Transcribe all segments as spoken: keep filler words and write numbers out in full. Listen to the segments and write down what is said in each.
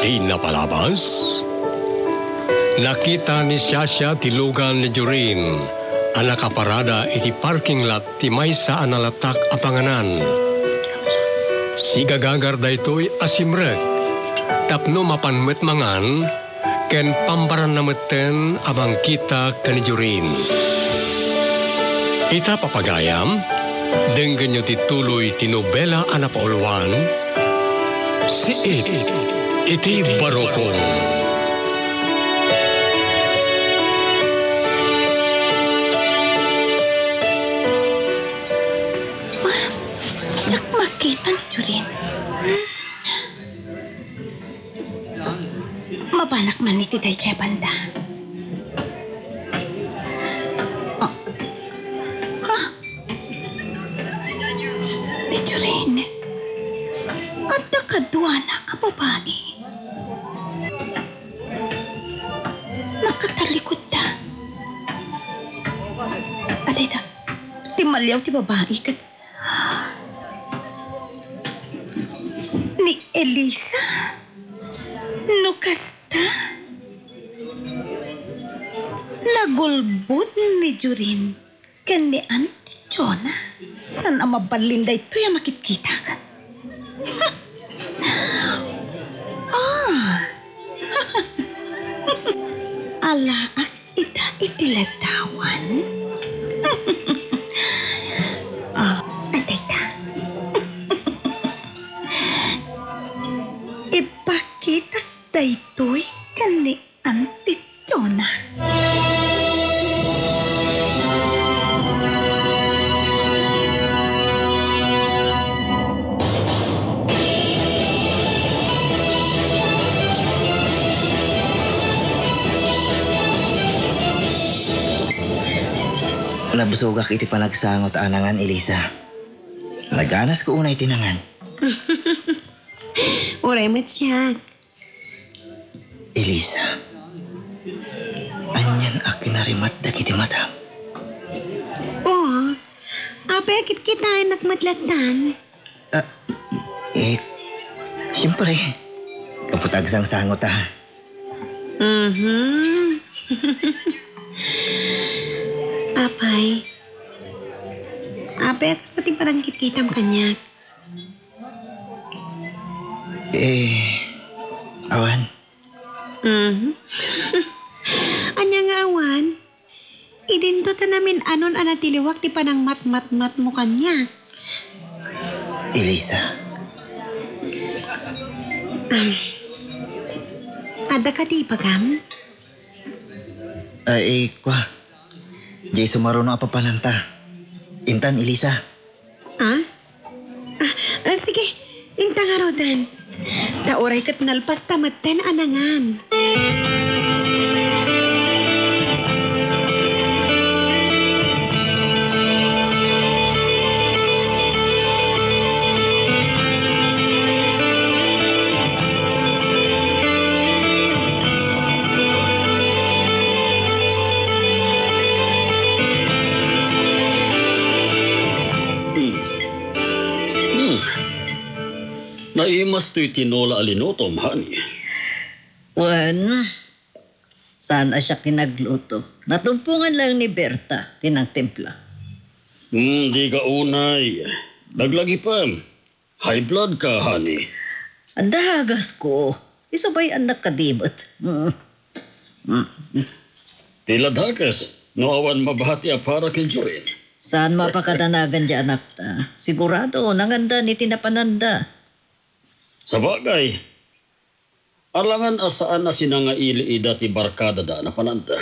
Ti napalabas, nakita ni Shasha ti lugan ni Jorin a nakaparada iti parking lot ti maysa a nalatak a panganan. Sigagagar daytoy a simrek tapno mapan met mangan ken pambaranna metten a mangkita ken ni Jorin. Ita, papagayam, denggenyo ti tuloy ti nobela a napauluan, Siit iti Barukon. Diak makita ni Jorin. Mabanak man iti daydiay banda. Ah. Ha? Ni Jorin, adda kaduana a babai. Nakatalikudda. Adayta, timmaliaw ti babai ket ni Elisa. No kasta, nagulbod ni Jorin ken ni Auntie Chona. Saan a mabalin daytoy a makitkitak. Ah! Alaak ita iti ladawan. Ah, adayta. Ipakitak daytoy ken ni Auntie Chona. Nabusogak iti panagsango ta anangan, Elisa. Naganasko unay ti nangan. Uray met siak. Elisa, anian a kinarimat dagiti matam? Oo. Apay a kitkitaennak met lattan? Ah, eh, siyempre, gapu ta agsangsango ta. Mhm. Apay. Apay a kasta ti panagkitkitam kaniak? Eh, awan. Mhm. Ania nga awan? Idinto ta namin-anon a natiliwak ti panangmatmatmatmo kaniak. Elisa. Ah. Adda kadi ibagam? Ay, eh, kua. Diay sumaruno a papananta. Intan, Elisa. Ah? Ah, ah, sige. Inta ngaruden. Ta uray ket nalpasta metten a nangan. Hmm. Naimas toy tinola a linutom, honey. Wen, saan a siak ti nagluto. Natumpongan laeng ni Berta ti nangtimpla. Hmm, di ka unay. Laglagipem. High blood ka, honey. Adda hagasko. Isu bay-annak kadi met. Mm. Mm. Ti ladakes, no awan mabati a para ken Jorin. Saan mapakadanagan ti anakta? Sigurado, nangandan iti napananda. Sabagay, alangan a saan a sinangaili ida ti barkadada a napananda.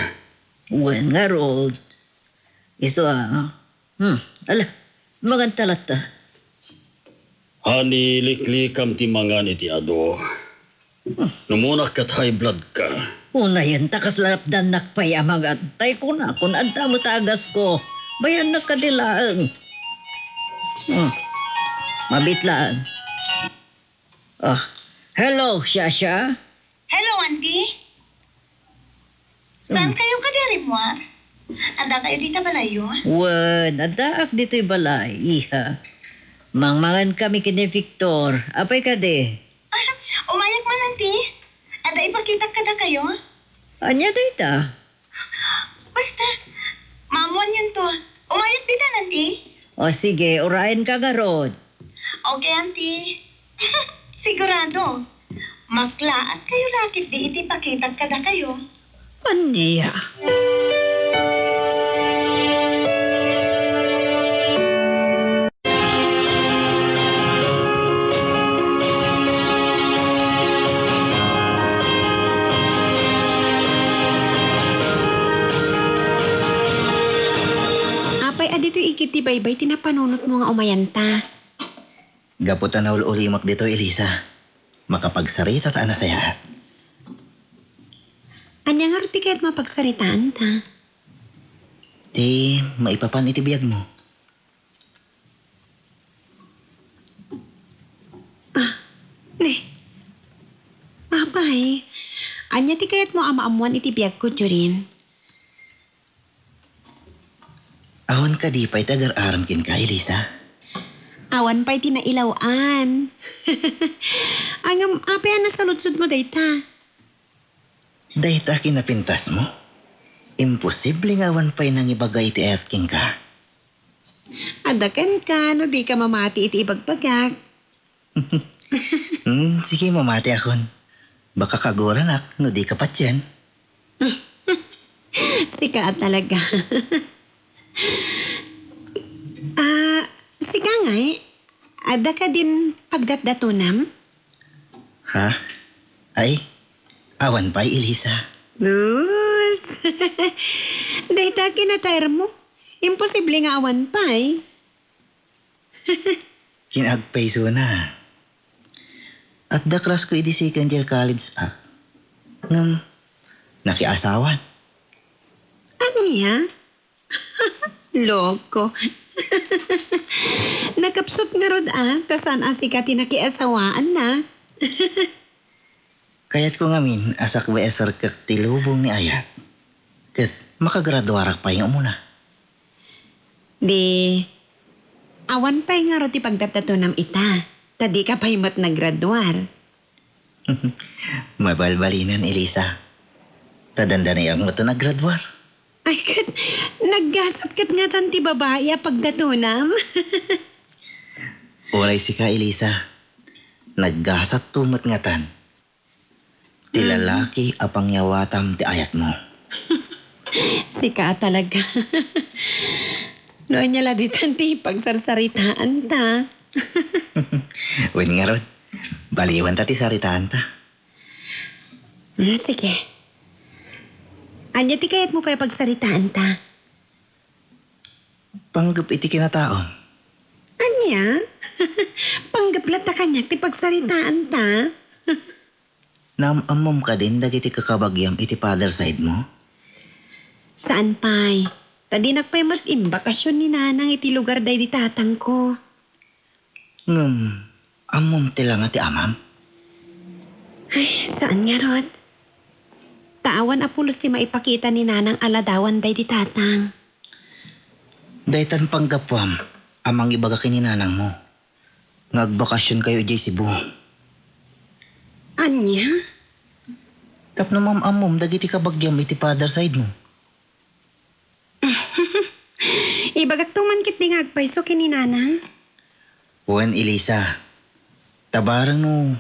Wen ngarud. Isu a, hmm, ala, manganta latta. Honey, liklikam ti mangan iti adu. Hmm. Numunak ket high blood ka. Unayen ta kasla napdannak pay a mangan. Tay kunakon, adda met a hagasko. Bay-annak kadi laeng. Hmm. Mabit laeng. Ah, hello, Shasha. Hello, Auntie. Saan kayo kadi a rimmuar? Adda kayo dita balayyo? Wen, addaak ditoy balay, iha. Mangmangan kami ken ni Victor. Apay kadi? Ah, umayak man, Auntie. Adda ipakitak kadakayo? Ania dayta? Basta, maammoanyonto. Umayat ditan, Auntie. O sige, urayenka ngarud. Okay, Auntie. Sigurado. Maklaat kayo la ketdi iti ipakitak kadakayo. Ania? Apay a ditoy igid ti baybay ti napanunotmo nga umayanta? Gapu ta naul-ulimok ditoy, Elisa, makapagsarita ta a nasayaat. Ania ngarud ti kayatmo a pagsaritaanta? Ti maipapan iti biagmo. Ah, ne. Apay, ania ti kayatmo a maammoan iti biagko, Jorin? Awan kadi pay ti agar-aram kenka, Elisa? Awan pay ti nailaw-an. Ngem, apay a nasaludsodmo dayta? Dayta kinapintasmo? Imposible nga awan pay nangibaga iti ayat kenka. Adda kenka no dika mamati iti ibagbagak. Hmm, sige, mamatiakon. Baka kaguranak no dika patien. Sika a talaga. Ah, sika ngay, adda kadin pagdatdatonam? Ha? Ay, awan pay, Elisa. Sus! Dayta kinatayarmo. Imposible nga awan pay. Kinaagpaysona. Adda crush ko idi second year college ak. Ngem, nakiasawan. Ania? Loko. Nakapsut ngarud a, ta saan a sika ti nakiasawaanna. Kayatko ngamin a sakbay a serkek ti lubong ni ayat. Ket makagraduarak pay nga umuna. Di, awan pay ngarud ti pagdatdatonam ita, ta dika pay met nagraduar. Mabalbalinan, Elisa. Ta dandaniak met a nagraduar. Ay, ket, naggasat ket ngatan ti babai a pagdatonam. Uray sika, Elisa. Naggasatto met ngatan. Ti Mm. lalaki a pangyawatam ti ayatmo. Sika a talaga. No ania la ditan ti pagsarsaritaanta? Wen ngarud, baliwanta ti saritaanta. Hmm, sige. Ania ti kayatmo pay a pagsaritaanta? Panggep iti kinataom. Ania? Panggep latta kaniak ti pagsaritaanta? Naam-ammom kadin dagiti kakabagiam iti father side mo? Saan pay. Ta dinak pay met imbakasyon ni Nanang iti lugar daydi tatangko. Ngem, ammom ti langa ti amam? Ay, saan ngarud. Ta awan a pulos ti maipakita ni Nanang a ladawan daydi tatang. Daytan panggapuam a mangibaga ken ni Nanangmo nga agbakasionkayo idiay Cebu. Ania? Tapno maam-ammom dagiti kabagiam iti father side mo. Ibagakto man ketdi nga agpayso ken ni Nanang? Wen, Elisa, ta bareng no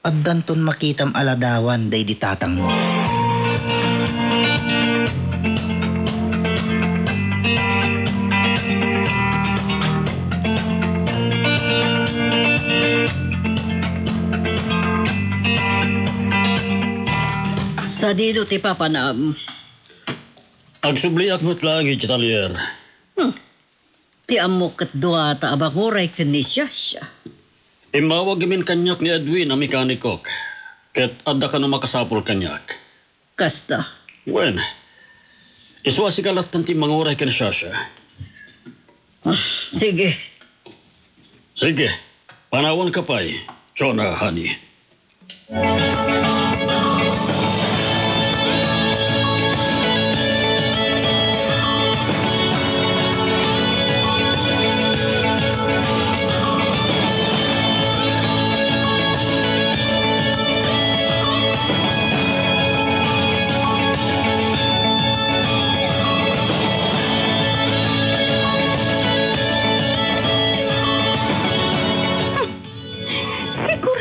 addanton makitam a ladawan daydi tatangmo. Sadino ti papanam? Agsubliak met laeng idiay talyer. Hmm. Ti ammok ket duata a manguray ken ni Shasha. Immawag ngamin kaniak ni Edwin a mekanikok, ket adda kano makasapul kaniak. Kasta? Wen, isu a sika lattan ti manguray ken Shasha. Ah, sige. Sige, panawanka pay, Jonah, honey.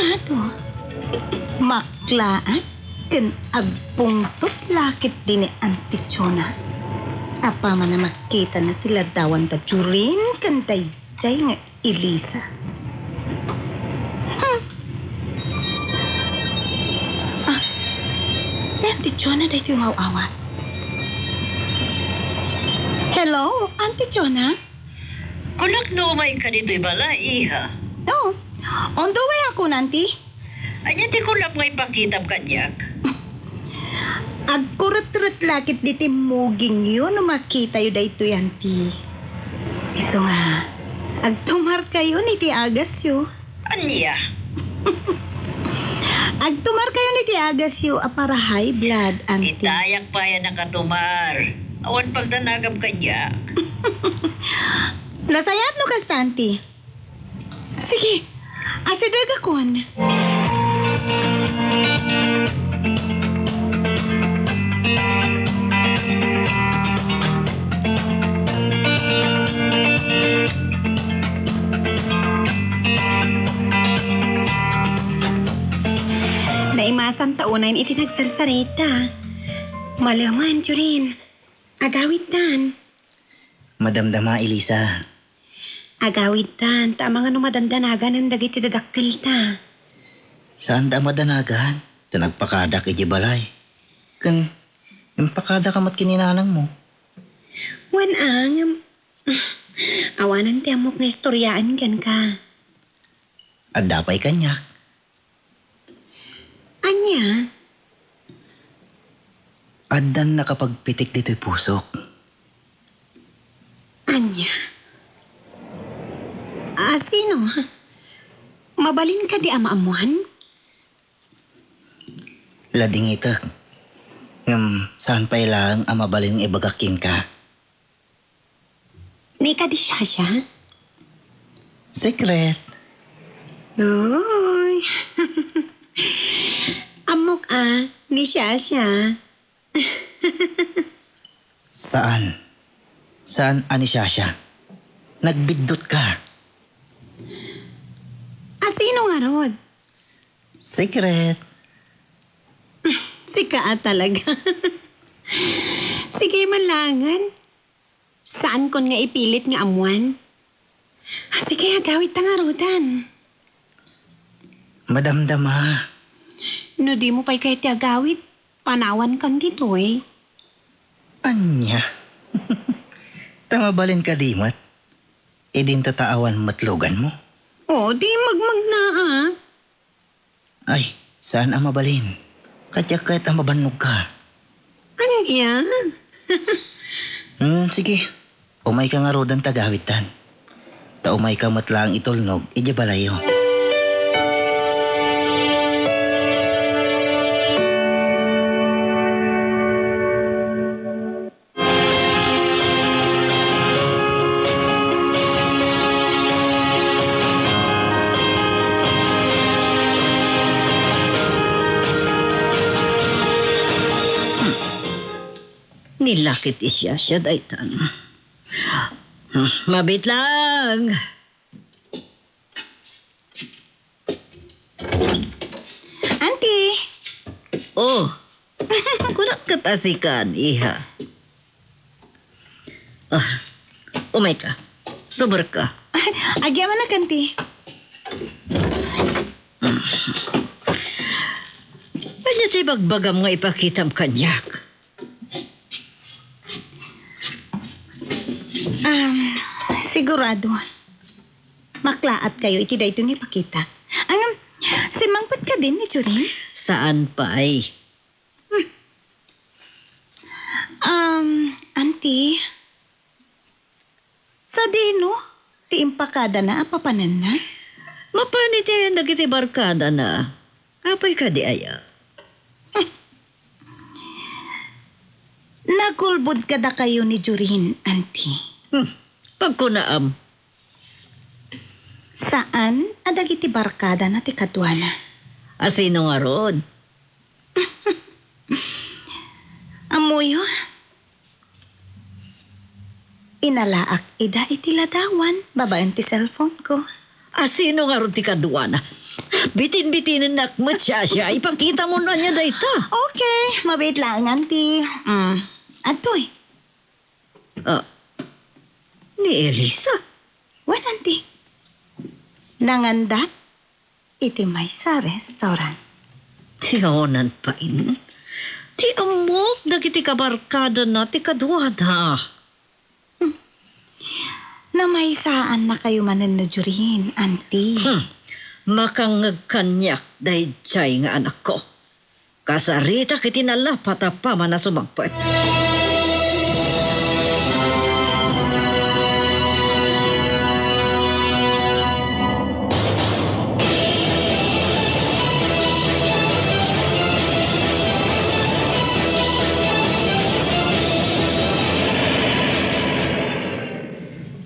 Adu, maklaat ken agbungtot la ketdi ni Auntie Chona. Apaman a makitana ti ladawan da Jorin ken daydiay nga Elisa. Hmm. Ah, ti Auntie Chona daytoy nga aw-awat. Hello, Auntie Chona? Kunak no umayka ditoy balay, iha. Oo. On the way ako, Auntie. Ania ti kunam nga ipakitam kaniak? Agkuretret la ketdi ti mugingyo no makitayo daytoy, Auntie. Isu nga, agtumarkayon iti agasyo. Ania? Agtumarkayon iti agasyo a para high blood, Auntie. Itayak pay a nakatumar. Awan pagdanagam kaniak. Nasayaat no kasta, Auntie. Sige, asidegakon. Naimasanta unayen iti nagsarsarita. Malemen, Jorin. Agawidtan. Madamdama, Elisa. Agawidtan, ta amangan no madandanaganen dagiti dadakkelta. Saanda a madanagan, ta nagpakadak idiay balay. Ken impakadaka met ken ni nanangmo. Wen a, ngem, awanen ti ammok nga istoriaen kenka. Adda pay kaniak. Ania? Addan nakapagpitik ditoy pusok. Ania? A, sino? Mabalin kadi a maammuan? Ladingitek. Ngem saan pay laeng a mabalin nga ibagak kenka. Ni kadi Shasha? Secret. Uy. Ammok a, ni Shasha. Saan. Saan a ni Shasha. Nagbiddut ka. A, sino ngarud? Secret. Sika a talaga. Sige man laengen. Saankon nga ipilit nga ammuan. Sige, agawidta ngaruden. Madamdama. No dimo pay kayat ti agawid, panawankan ditoy. Ania? Ta mabalin kadi met? Idinto ta awan met luganmo? O, di magmagna a. Ay, saan a mabalin. Kadiak kayat a mabannogka. Ania? Hmm, sige. Umayka ngaruden ta agawidtan. Ta umayka met laeng itulnog idiay balayyo. Ni lakit ni Shasha daytan. Mabitlang! Auntie! Oh, kunak ket a sikan, iha. Ah, umayka. Suberka. Agyamanak, Auntie. Ania ti ibagbagam nga ipakitam kaniak? Um, sigurado. Maklaat kayo iti daytoy nga ipakita. Ngem, simmangpet kadin ni Jorin? Saan pay? Hmm. Um, Auntie, sadino ti impakadana a papananna? Mapan iti ayan dagiti barkadana. Apay kadi aya? Nagulbod kadakayo ni Jorin, Auntie. Hmm. Pagkunaam. Saan a dagiti barkadana ti kaduana. A sino ngarud? Ammoyo, inalaak ida iti ladawan babaen ti cellphone ko. A, sino ngarud ti kaduana? Bitin-bitinennak met, Shasha. Ipakita mo no ania dayta. Okay, mabiit laeng, Auntie. Mm. Adtoy. Ah, ni Elisa? Wen, Auntie. Nanganda iti maysa a restaurant. Ti awanan pay. Ti ammok dagiti kabarkadana ti kaduada. Hmm. Namaysaannakayo manen ni Jorin, Auntie. Hmm. Makangngeg kaniak daydiay nga anakko. Kasaritak iti nalapat a pamanasumangpet.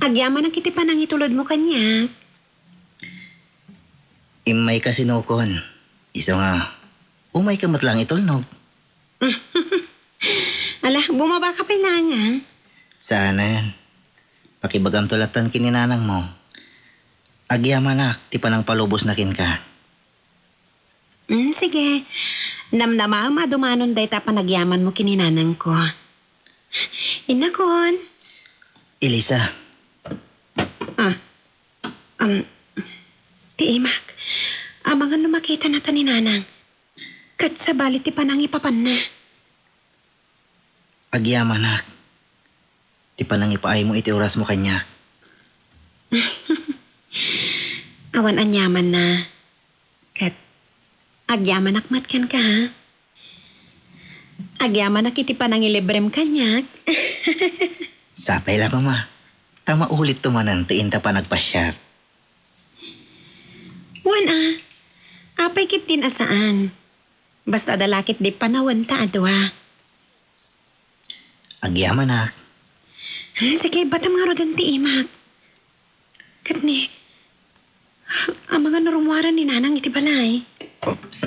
Agyamanak iti panangitulodmo kaniak. Immayka sinukon. Isu nga, umayka met laeng itulnog. Ala, bumabaka pay laeng, a. Saanen. Pakibagamto lattan ken ni nanangmo. Agyamanak ti panangpalubosna kenka. Mm, sige. Namnamaem a dumanon dayta panagyamanmo ken ni nanangko. Innakon. Elisa. Ah. Um, ti imak, amangan no makitana ta ni nanang. Ket sabali ti panangipapanna. Agyamanak. Ti panangipaaymo iti orasmo kaniak. Awan aniamanna. Ket agyamanak met kenka, ha? Agyamanak iti panangilibrem kaniak. Sapay la koma. Ta maulitto manen ti inta panagpasiar. Wen a, apay ketdin a saan? Basta adda la ketdi panawenta a dua. Agyamanak. Sige, ibatam ngaruden ti imak. Ket ni, amangan no rummuaren ni nanang iti balay. Oops.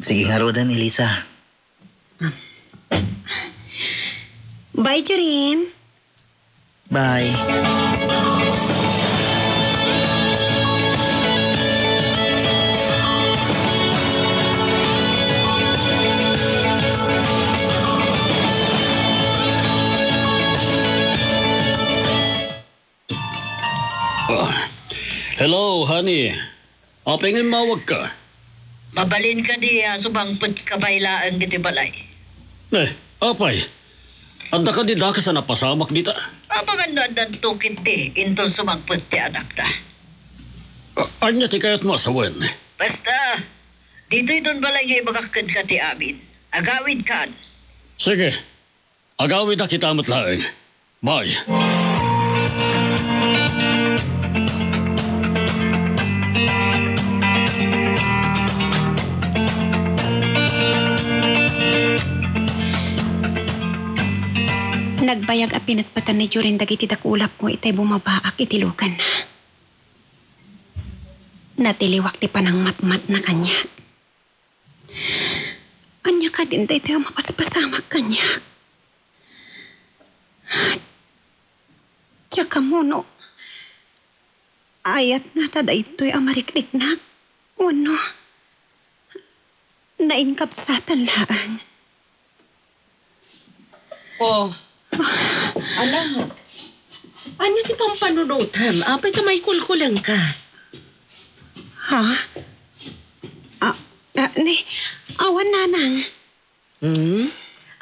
Sige ngaruden, Elisa. Bye, Jorin. Bye. Ah, hello, honey. Apay nga immawagka? Mabalin kadi a sumangpetka pay laeng iti balay? Eh, apay? Adda kadi dakes a napasamak dita? Amangan no addanto ketdi inton sumangpet ti anakta. A-, ania ti kayatmo a sawen? Basta, ditoy don balay nga ibagak kenka ti amin. Agawidkan. Sige. Agawidak ita met laeng. Bye. Nagbayag a pinatpatan ni Jorin dagiti dakulapko itay bumabaak iti lukanna. Natiliwak ti panangmatmatna kaniak. Ania kadin daytoy a mapaspasamak kaniak? Diak ammo no ayatna ta daytoy a mariknaknak wenno nainkabsatan laeng. Oh, anak. Ania ti pampanunotem? Apay ta maikulkulengka? Ha? Ah, ah, ni, awan, nanang. Hmm?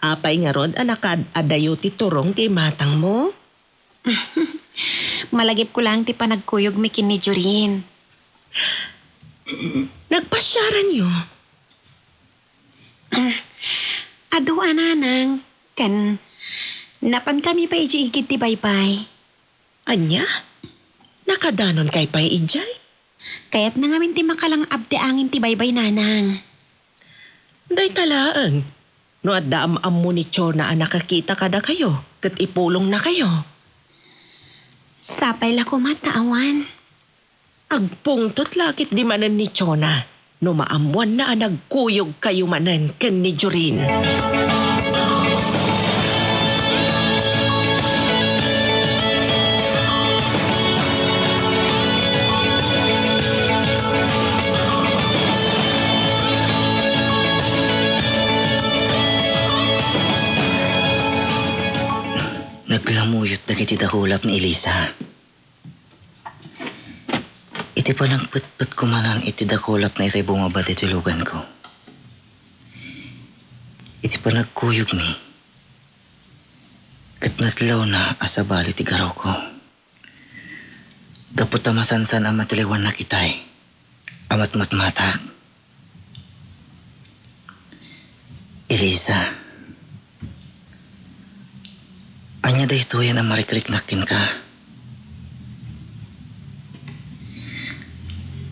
Apay ngarud a nakaad-adayo ti turong ti imatangmo? Malagipko laeng ti panagkuyogmi ken ni Jorin. Nagpasiaranyo? Ah, adu a, nanang, ken napankami pay idiay igid ti baybay. Ania? Nakadanonkay pay idiay? Kayatna ngamin ti makalang-ab ti angin ti baybay, nanang. Dayta laeng. No adda am-ammo ni Chona a nakakita kadakayo, ket ipulongnakayo. Sapay la koma ta awan. Agpungtot la ketdi manen ni Chona no maammoanna a nagkuyogkayo manen ken ni Jorin. Iti dakulap ni Elisa. Iti panagpetpetko manen iti dakulap nga isu a bumaba ditoy luganko. Iti panagkuyogmi. Ket natlawna a sabali ti garoko. Gapu ta masansan a matiliwannak itay a matmatmatak. Elisa, ania daytoyen a marikriknak kenka?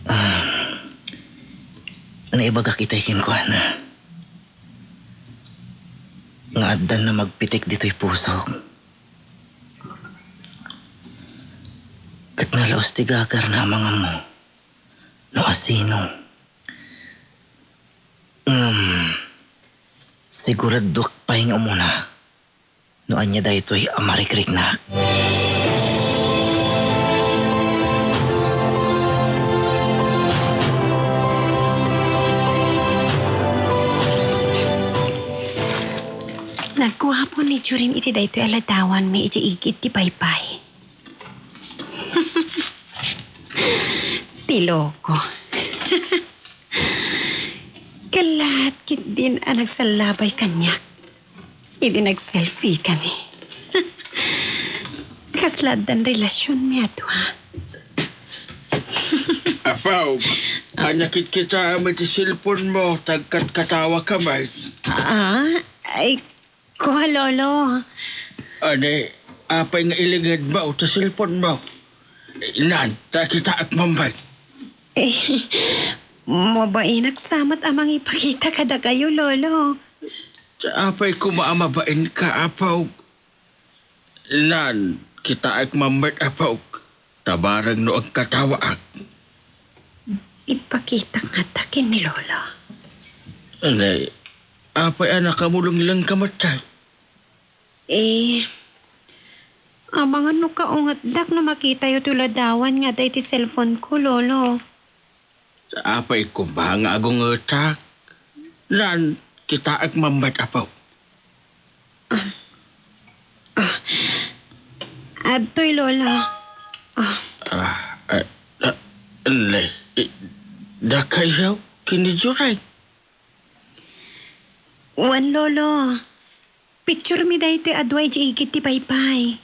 Ah, naibagak itay kenkuana nga addan namagpitik ditoy pusok. Ket nalaus ti gagarna a mangammo no asino. Ngem, siguraduak pay nga umuna no ania daytoy a marikriknak. Nagkuapo ni Jorin iti daytoy a ladawanmi iti igid ti baybay. Ti loko. Kallaat ketdin a nagsallabay kaniak idi nagselfie kami. Kasla addan relasionmi a dua. Apo, ania kitkitaem iti cellphone mo, tagkatkatawaka met? Ah, ay, Kua, Lolo. Ania, apay nga ilingedmo ti cellphone mo? Nan, ta kitaek mammet. Eh, mabainak sa met a mangipakita kadakayo, Lolo. Ta apay koma a mabainka, Apo? Nan, kitaek mammet, Apo. Ta bareng no agkatawaak. Ipakitak ngata ken ni Lolo. Anay, apay a nakamulenglengka met, tay? Eh, amangan no kaungetdak no makitayo ti ladawan nga adda iti cellphone ko, Lolo. Apay koma nga agungetak? Nan, kitaek mammet, Apo. Ah. Ah. Adtoy, Lola. Ah. Ah, ah, ah, ne, i-, dakayo ken ni Joray? Wen, Lolo. Picturemi daytoy a dua idiay igid ti baybay.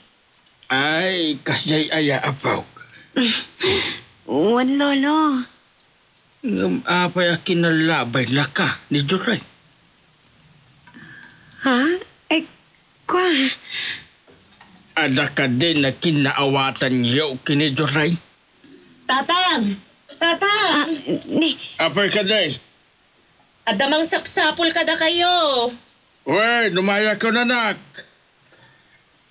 Ay, kasdiay aya, Apo? Wen, Lolo. Ngem apay a kinallabaynaka ni Joray? Ha? Eh, kua? Adda kadi a kinnaawatanyo ken ni Joray? Tatang! Tatang! Ah, ni Apay kadi? Adda mangsapsapul kadakayo. Wen, umayakon, anak.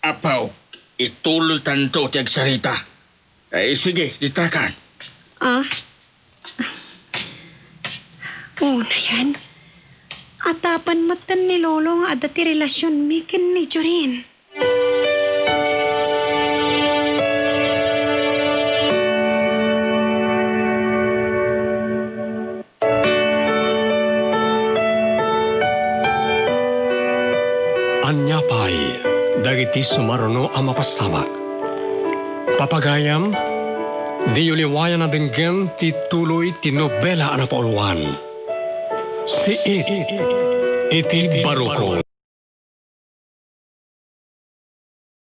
Apo, ituloytanto ti agsarita. Ay, sige, ditakan. Ah? Unayen, atapan metten ni Lolo nga adda ti relasionmi ken ni Jorin. Ania pay dagiti sumaruno a mapasabak? Papagayam, diyo liwayan a denggen ti tuloy ti nobela a napauluan. Siit iti Barukon.